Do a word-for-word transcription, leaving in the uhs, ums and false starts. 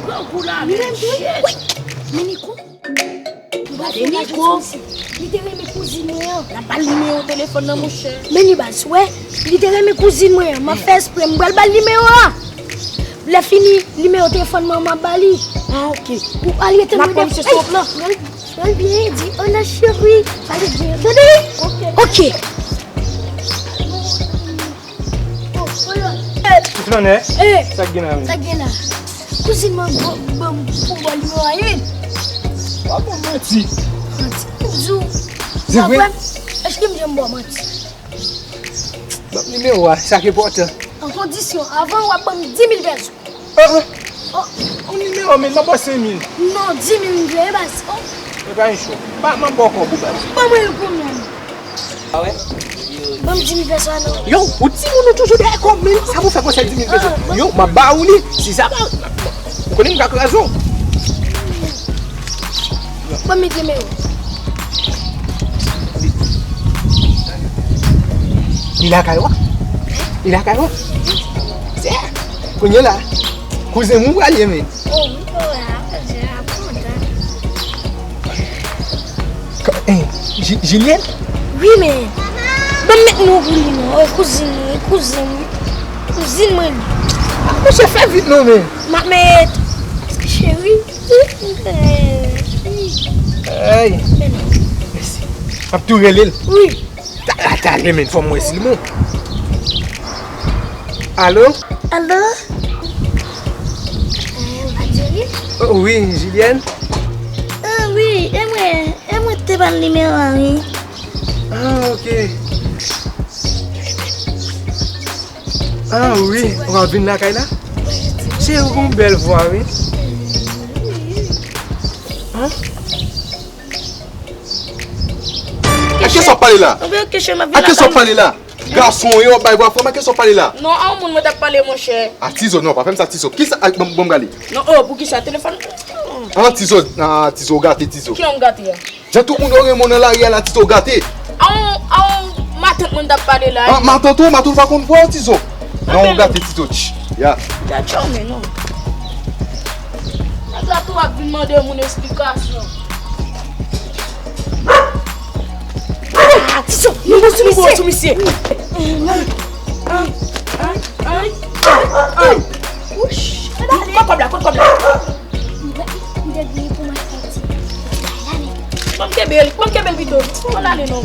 Pran kou la, men shit. Men Niko. Gade Niko. Li te renmen kouzin mwen an. N ap ba l nimewo telefòn nan, monchè. Men li baz, wè. Li te renmen kouzin mwen an. M ap fè espre. M pral ba l nimewo a. Lè fini, nimewo telefòn mwen an, m ap ba li. Ah, ok. Ou al rete mwen. N ap pran misye sou wout lan. Mwen, mwen byen di, Ona cheri. Pale byen. Tande? Ok. Ok. Ou flanè? Eh, sa k gen la menm? Sa k gen la? Kouzin mwen ban m pou bò nimewo a, wi. W ap ban m manti. Manti. M di w. Se vre? Èske m janm ba w manti? Ban m nimewo a, sa k enpòtan. An kondisyon, avan w ap ban m di mil pèso. Ah, ah. Oh. Yon nimewo, men m ap ba w senk mil. Non, di mil m vle, baz. Oh. E pa yon cho. Pa, m ap ba w kòb ou, baz. Ban mwen l pou mwen. Ah wè? Ban m di mil pèso a non. Yo, ou timoun ou toujou dèyè kòb, men sa pou fè konsa di mil pèso. Ah, ah. Yo, m ap ba ou li. Si sa pa, ou konnen m ka kraze w. Ban m met nimewo. Li lakay ou? Li lakay ou? Se kounye la. Kouzen m ou pral ye, men. Oh, wi, oh, a, je a kontan. Ka- eh, Ji- Jilyen? Wi, men. Ban m met non pou li, non. Oh, kouzin, kouzin. Kouzin mwen li. Ah, monchè, fè vit, non, men. M ap met cheri. Ay. Men non. Mèsi. M ap tou rele l. Wi. Ta- Talè, men, fò m wè si l bon. Alo? Alo? Eh, Marjorie? Oh, wi, Jilyen? Ah, wi, e mwen, e mwen te ban nimewo a, wi. Ah, ok. Ah, wi, w ap vin lakay la? Cheri, ou gen yon bèl vwa, wi. Hein? A kiyès w ap pale la? A kiyès w ap pale la? Gason w ye, w ap bay vwa fanm, a kiyès w ap pale la? Non, a yon moun mwen t ap pale, monchè. A Tizo, non, pa fè m sa, Tizo. Kisa? A, ban m, ban m gade. Non, oh, poukisa? Telefòn. Ah, Tizo, ah, Tizo, w gate, Tizo. Kilè m gate a? Jan tout moun yo renmen w nan lari a la, Tizo, w gate. A yon, a yon matant mwen t ap pale la. Ah, matant ou, matant ou pa konn vwa w, Tizo. Non, w gate, Tizo, tch. Ya. Ya, tchò, men non. Nèg la tou ap vin mande moun esplikasyon. Ah, Tizo, nou bon sou misye. Nou bon sou misye. Ay, ay, ay, ay, ay. Wouch. Kot kòb la, kot kòb la? M te, m te bliye pou m achte yon ti bagay la, men. Ban m kenbe l, ban m kenbe l pito. Ann ale non.